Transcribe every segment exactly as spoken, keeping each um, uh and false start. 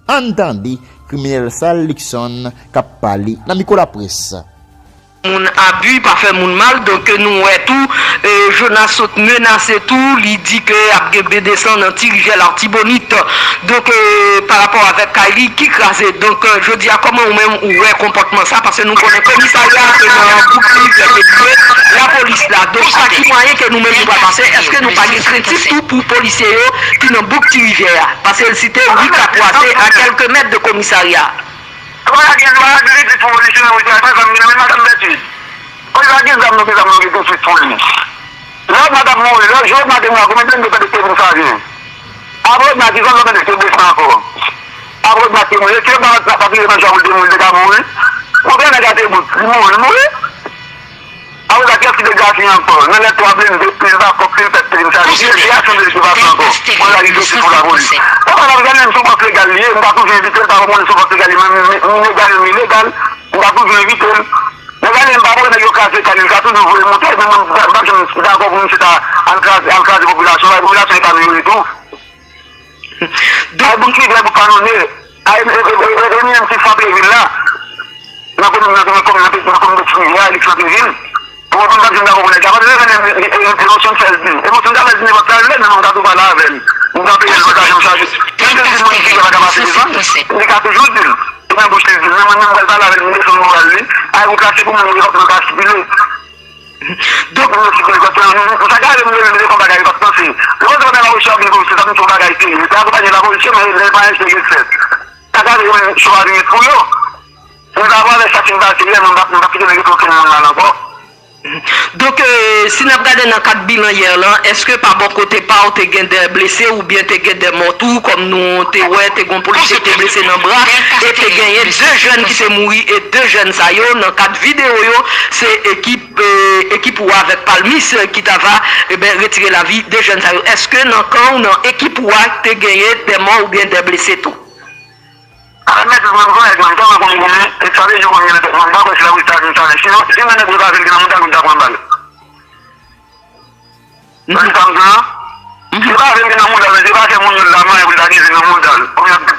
Ann tande kriminèl sa l Luckson k ap pale nan mikwo laprès. Moun abi pa fè moun mal, donk nou wè tou, e, Jonas sot menase tou, li di ke ap gen bende san nan Ti Rivyè Latibonit. Donk, e, pa rapò avèk kay li ki kraze. Donk, e, jodi a, kòman ou menm ou wè konpòtman sa? Paske nou konnen komisarya a te nan bouk Ti Rivyè te bliye lapolis la. Donk, pa ki mwayen ke nou menm nou pa pase, èske nou pa gen krentif tou pou polisye yo ki nan bouk Ti Rivyè a? Paske l site Rue Capois, se a kèlke mèt de komisarya a. Kòman y a gen, y a gen krentif pou polisye nan ri sa? Pa egzanp, gen nan men madanm Bètid. Polis la gen zam, nou gen zam, nou gen krentif pou li. Lè madanm mouri, lè jou madanm la, konbyen blende tande ke moun sa gen? Apre madanm ki zòn lòt tande ke blese ankò. Apre madanm ki mouri, eske pa pa vire nan jou a pou l te mouri, l te ka mouri? Konbyen nèg a te bout, li mouri, li mouri? Apre sa, kiyès ki te gaspiye ankò? Nan lè twa blende, pil bakòp, pil pèt, pil sa, ki te aksyon de li te pase ankò? Mwen la, li soti pou lapolis. Kòman n ap gade menm sou bòs legal li ye, m ta toujou envite l, pa konn sou bòs legal li, men m legal, m ilegal, m ta toujou envite l. Nèg ale m pa kwè nèg yo kraze kay li, l ka toujou voye monte, men mwen m pa janm dakò pou misye ta al kraze, al kraze popilasyon, bay popilasyon epanouye tou. Ay bout rivyè, bout kanonye, ay e, e, e, e, e, menm ki frape vil la, nan komin, nan komin, komin, nan peyi, nan komin Bètid rivyè a, li frape vil. Bon, mwen pa janm dakò pou nèg la, paske lè menm emosyon fè l di, emosyon ta fè l di nenpòt sa l vle, men mwen ta tou pale avè l. M kanpe l, mwen ta janm chaje. Menm si l di mwen rivyè pa ka pase devan, li ka toujou di l. E nan bouch li di l, men mwen menm m pral pale avè l, m desann moral li. Ay, ou trase pou moun, li pa sipile. Donk, nou sipile, paske nou, nou, nou ta gade m rele m devan bagay, li pa t panse. Lè w te wè lapolis yo ap vin pou misye, sa vin sou bagay serye. Li te akonpanye lapolis yo, men lè pa enterese. Ta gade yo menm, cho a vin pou yo. Nou ta pale sa fin pase yè, men m p ap, m p ap kite nèg yo touye okenn moun mal ankò. Donk, e, si n ap gade nan kad bilan yè lan, èske pa bò kote pa w te gen de blese oubyen te gen de mò tou, kòm nou te wè, te gon polisye ki te blese nan bra, e te genyen de jèn ki te mouri, e de jèn sa yo, nan kad videyo yo, se ekip, e, ekip ou avèk Palmis, e, ki ta va, e ben, retire lavi de jèn sa yo. Èske nan kan w, nan ekip ou a, te genyen de mò oubyen de blese tou? Alè mèt mwen m konnen, mwen m tèlman konn goumen, e sa vle di w konn gen nan tèt mwen, m pa kwè si lapolis ta vin sa, men sinon, si nan nèg yo ta vin nan mouda, moun ta pran bal. Ou konprann sa m di w lan? Se pa vin nan mouda, men se pa fè moun youn la manyen pou l ta gen vin nan mouda l. Oubyen pou,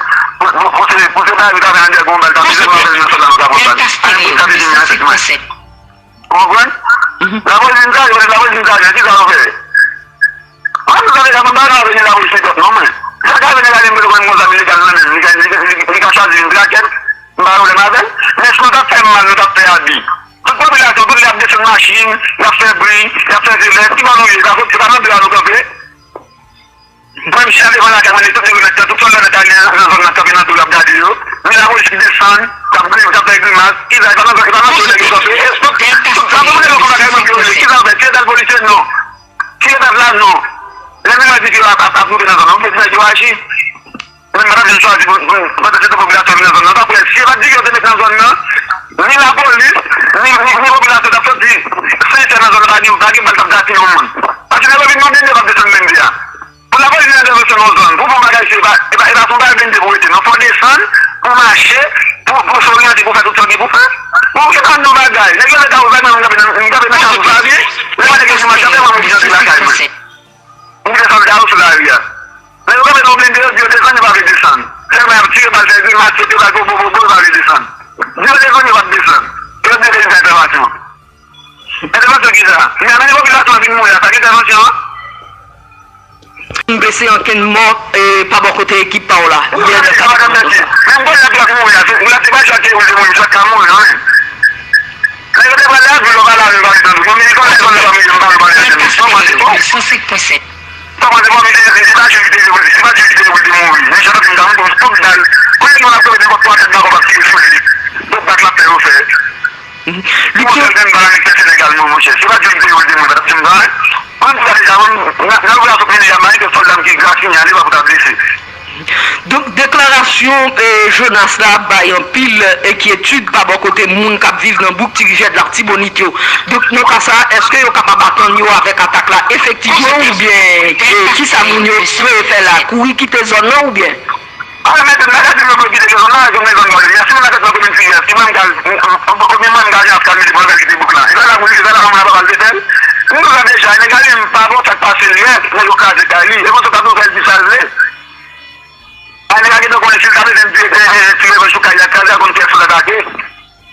pou, pou se, pou se bagay yo ta fè anndan gon bal, ta vin nan sòl la, nou ta pran bal. Sa vle di nan tèt mwen. Ou konprann? Lapolis vin sa, lapolis vin sa, kisa nou fè? Mwen, nou ta deja konn bagay avè nèg la pou li se dòt non, men. Sa ka vin nèg la li mete konn gon zam ilegal nan men l, li ka, li, li, li ka chwazi vin trake m, m pa gen pwoblèm avè l. Men si nou t ap fè m mal, nou t ap fè abi. Tout popilasyon, tout lè y ap desann machin, y ap fè bri, y ap fè zilèt, ki bò nou ye? Sa soti, se pa nan de a nou kanpe? Mwen, m chita devan lakay mwen, tout nèg yo mèt, tout sòlda mèt ale nan zòn nan, kanpe nan do l ap gade yo. Men lapolis ki desann, k ap gri, k ap fè grimas, kisa, e pa nan, e pa nan do nèg yo kanpe? E tout, tout sa pou nèg yo konn bagay mwen vle rele, kisa fè? Ti etaj polisye non. Ti etaj la non. Lè nèg yo di ke yo ap, ap, ap moute nan zòn nan, ou vle di nèg yo aji? Men m pa t ap janm chwazi pou, pou, pandan se tout popilasyon vin nan zòn nan. Ou ta kwè, si yo pa t di ke yo te met nan zòn nan, ni lapolis, ni, ni, ni popilasyon t ap soti sensè nan zòn nan, pa gen, pa gen bal t ap gaspiye yon moun. Paske lè yo vin nan blende, yo p ap desann blende a. Pou lapolis vin entèvansyon nan yon zòn, pou fè yon bagay, se pa, e pa, e pa fè yon bagay blende pou rete, non, fò w desann, pou w mache, pou, pou w oryante, pou w fè tout sa w gen pou w fè. Pou w desann nan bagay, nèg yo nan kawou, m kanpe nan, m kanpe nan kawou sa byen, lè nèg yo fin mache, apre mwen, mwen jantre lakay mwen. M gen sòlda yo sou lari a. Lè yo kanpe nan yon blende, yo di yo desann, yo pa vle desann. Sèlman y ap tire bal, fè grimas, pete bal, bo, bo, bo, bo, yo pa vle desann. Di yo desann, yo p ap desann. Yo di yo te vin entèvansyon. Entèvansyon kisa? Men, men popilasyon an vin mouri a, sa k entèvansyon an? M blese ankenn mò, e, pa bò kote ekip pa w la. Yè nan kat. Menm kòlèg la ki mouri a, se, la se pa chak ki te mouri, chak ka mouri, non, men. Lè yo te pral lavi, yo pa lavi, pa egzanp. Yon militan, lè zòn nan pa mouri, yo pa mouri, pa egzanp. Sa w panse, bon? Sa w panse, bon, misye, se pa Dye ki te vle, se pa Dye ki te vle mouri. Men jan w di m sa, m bon, tout bal. Premye moun ap tonbe, nenpòt twa, kat bakòp ap tire sou li. Tout bak l ap fè yo fè. Yon sèl grenn bal annik fè Senegal non, monchè. Se pa Dye ki te vle mouri, pa t ap di m sa, wi. Mwen di sa deja, mwen, nan, nan operasyon Pinèy a, malgre sòlda m ki grasinye ale, pa pou ta blese. Donk, deklarasyon, e, Jonas la bay anpil enkyetid pa bò kote moun k ap viv nan bouk Ti Rivyè de Latibonit yo. Donk, nan ka sa a, èske yo kapab atann yo avèk atak la efektivman oubyen, e, kisa moun yo dwe fè la? Kouri kite zòn nan oubyen? Alò, mèt, m pa ka di nou dwe kite zòn nan, zòn nan, zòn pa li. Men si nou nan tèt nan komin Ti Rivyè, si mwen m ka, m, m, m, kote mwen m ka gen askal mete pou anpèl kite bouk la. E sa la pou li, e sa la pou mwen pa pral defè l. M di w sa deja, nèg la li menm pa bon sa k pase l yè, nèg yo kraze kay li. E konsa ta tou fè l di sa l vle. A nèg la gentan konnen si l ta bezwen di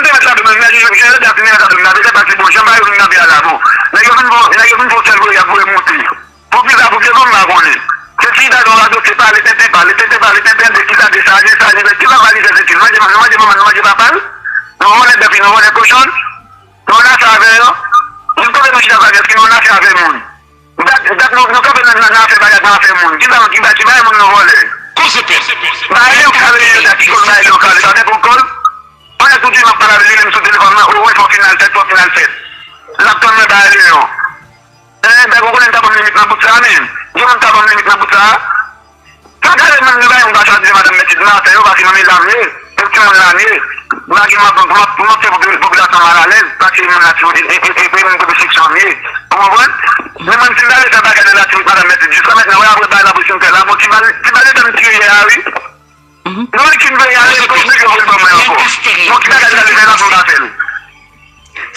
m te met ladan, men nèg yo, jan yo di ap vin met ladan, m te fè pase bon, jan bagay yo vin kanpe a la, bon. Nèg yo vin fè, nèg yo vin fè yon sèl voye, y ap voye monte. Pou ki sa, pou ki rezon, m pa konnen. Se ti dada yon radyo, se pale tenten, pale tenten, pale tenten, de ki sa, de sa, de sa, de ki sa, pale tenten, manje, nou manje manman, nou manje papa l, nou vòlè bèf, nou vòlè kochon, nou ann afè avè yo. Nou kote nou chita sa, èske nou ann afè avè moun? Dat, dat nou, nou kanpe nan, nan, nan afè bagay, nan afè moun. Ki sa, ki ba, ki bagay moun nou vòlè? Konsepans. Ba, ale yon kare, yo, dat ki kòl, ba, ale yon kare, sa fè pou kòl. Pandan tout di m ap pale avè li, li m sou telefòn nan, o, wi, fò final fèt, fò final fèt. L ap tann mwen, ba, ale yon. Eh, bèk, ou konnen m ta ban m limit nan bout sa a, men. Gen moun ta ban m limit nan bout sa a. Sa gade menm nou bay yon pa chwazi madanm Mèt Sid nan afè yo, paske nan medam ye, e timoun la m ye. M pa gen m ap, m ap, m ap fè popi-, popilasyon mal alèz, paske moun la ti, e, e, e, e, e moun popilasyon m ye. Ou konprann? Men mwen, si m ta rete fè bagay nan la ti madanm Mèt Sid, jiska mentnan, wè apre bagay la pou fin fè la, bon, ti bal, ti bal de tan m tire yè a, wi. Non, li fin fè yè a, li kontinye voye l ban mwen ankò. Bon, ki bagay m ta vin fè la pou m pa fè l?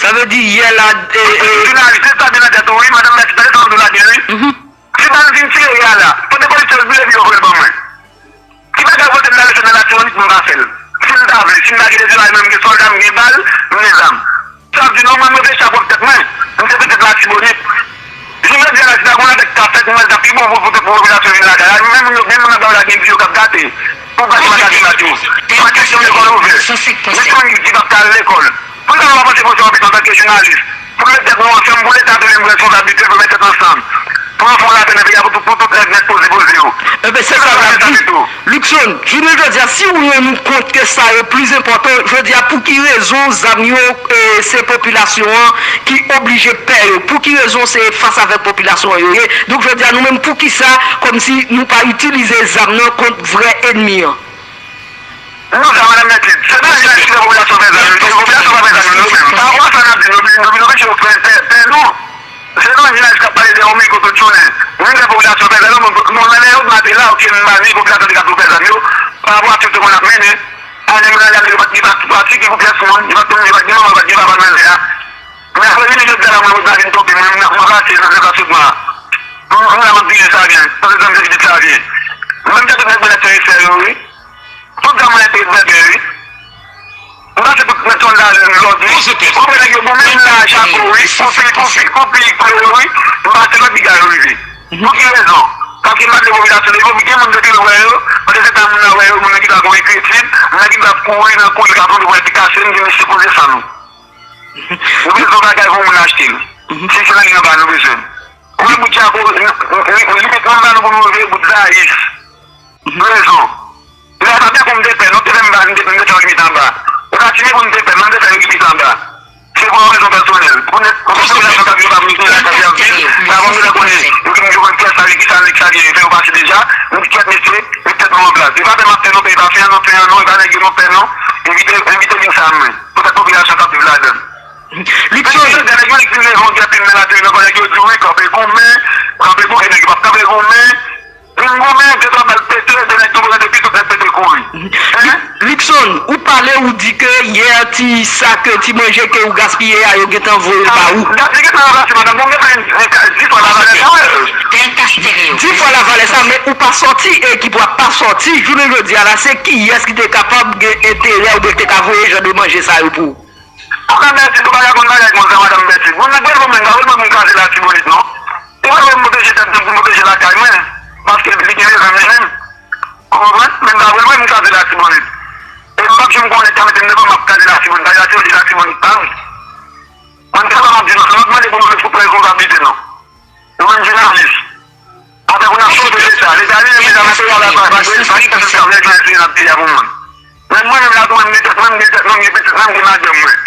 Sa vle di yè la, e, e, jounalis, se sa byen nan tèt ou, wi, madanm Mèt Sid, tande sa m di w la byen, wi. Ti bal vin tire yè a la. Pandan polisye yo vin leve yo voye l ban mwen. Ki bagay vote m ta lese nan Latibonit pou m pa fè l? Si m ta vle, si m ta gen dezi la, menm gen sòlda, m gen bal, m gen zam. Sa vle di non, mwen m reflechi a pwòp tèt mwen. M se pitit Latibonit. Jounen jodi a la, si ta gon lavèk ta fèt, m wè l ta pi bon pou, pou, pou popilasyon vin lakay la. Menm moun yo, menm moun nan ba yo la gen di yo k ap gate. Pou gate madanm yo. Pa kesyon lekòl ouvè. Men ti moun ki p ap ka al lekòl. Poukisa nou pa panse pou sa anplis antanke jounalis? Pou nou met tèt nou ansanm, pou Leta tou li pran responsablite l, pou met tèt ansanm. Pou nou fè yon lapè nan peyi a, pou tout, pou tout nèg nèt poze poze yo. Enben, se sa m ap di. Luckson, jounen jodi a, si ou rann ou kont ke sa yo plis enpòtan, jodi a, pou ki rezon zam yo, e, se popilasyon an ki oblije pè yo? Pou ki rezon se fas avèk popilasyon an yo ye? Donk, jodi a, nou menm, poukisa, kòmsi nou pa itilize zam nan kont vrè ènmi an? Nou sa, madanm Mèt Sid, se nan jounalis ki fè popilasyon pè zam yo, popilasyon pa pè zam yo nou menm. Pa rapò a sa n ap di, nou, nou, nou oblije pè, pè, pè nou. Se nan jounalis k ap pale de yon mikwo tout jounen. Nou fè popilasyon pè zam yo, nou, nou, lè yo mate la, oke, m pa di popilasyon te ka tou pè zam yo, pa rapò a tout moun ap mennen. Ane m nan gade, yo pa t gen pati, pati ki pou pyès moun, yo pa t gen, yo pa t gen manman, yo pa t gen papa nan lè a. Men apre vini jodi a la, mwen, mwen pa vin tonbe, mwen, mwen, mwen pase nan, nan pase mwen. Mwen, mwen la, mwen dirije sa byen, pase zam se pitit sa byen. Mwen, m te tout nèg mwen nèg se yo, wi. Tout zam mwen te bèbè, wi. M pase tout nèg sòlda lòd, wi. Ou wè nèg yo bon, menm la, chapo, wi. Koupi, koupi, koupi, koupi, wi. M pase lòt piga yo rive. Pou ki rezon? Paske m pa vle popilasyon leve, gen moun depi l wè yo, paske se tan moun nan wè yo, moun nan ki pa gon enkyetid, moun nan ki pa kouri nan kouri, ka tonbe pou enplikasyon, m di mesye poze san nou. Nou bezwen bagay pou moun achte l. Se, se nan li anba nou bezwen. Ou wè bout Dyago, li, li, li met anba nou pou nou leve bout Zayis. Rezon. Lè sa te pou m te pè, nou te fè m ba, m te, m te fè yon limit anba. E pa ti pou m te pè, m te fè yon limit anba. Se pou yon rezon pèsonèl. Pou nèg, pou popilasyon k ap viv ap viv nan kay ap viv. Avan nou te konnen, nou te jwenn pyès la, ki sa nèg sa gen, fè yo pase deja. Nou di kèt mesye, met tèt nou an plas. E pa fè m ap fè nou pè, e pa fè an nou pè an nou, e pa nèg yo nou pè non. Evite, evite liy sa mwen. Poutèt popilasyon k ap viv ladan. Luckson. Nèg yo, nèg yo, nèg yo, nèg yo, nèg yo di wi, kanpe goumen, kanpe goumen, nèg yo p ap kanpe goumen. Vin goumen, de twa bal pete, de nèg tou pran depi tout nèg pete kouri. Hein? Luckson, ou pale, ou di ke yè ti sa ke ti manje ke ou gaspiye a, yo gentan voye l ba ou. Gaspiye gentan ranplase madanm, bon, gentan di fwa lavalè sa, wè. Di fwa lavalè sa, men ou pa sòti e ki pou ap pa sòti jounen jodi a la, se kiyès ki te kapab gen enterè oubyen ki te ka voye jan de manje sa yo pou ou? Madan Bèti, tou bagay konn bagay konsa, madan Bèti. Bon, nèg pral voye mwen, pral voye mwen pou m kraze Latibonit, non. Li pral voye m pwoteje tèt mwen, pou m pwoteje lakay mwen. Paske li gen rezon li menm. Ou konprann? Men pral voye mwen pou m kraze Latibonit. E m p ap janm konnen tan mete m devan m ap kraze Latibonit. Bagay Latibonit, Latibonit pa m. Mwen, m te pa m ap di non, se m ap mande pou nou pran responsablite nou. Nou menm jounalis. Apre pou n ap sove Leta. Leta li menm, Leta nan peyi a la pa pa dwe pa gen tèt ansanm nèg nan eseye nan peyi a pou moun. Menm mwen menm la tou, mwen m gen tèt mwen, m gen tèt mwen, m gen pitit mwen, m gen madanm mwen.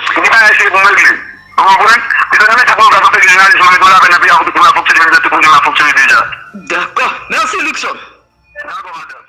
M gen bagay serye pou m regle. Ou konprann? Leta nan Leta pou nou ka sove jounalis, mwen met yon lapè nan peyi a pou tout moun ap fonksyone menm jan tout moun ap fonksyone deja. Dakò. Mèsi Luckson. Dakò, madanm.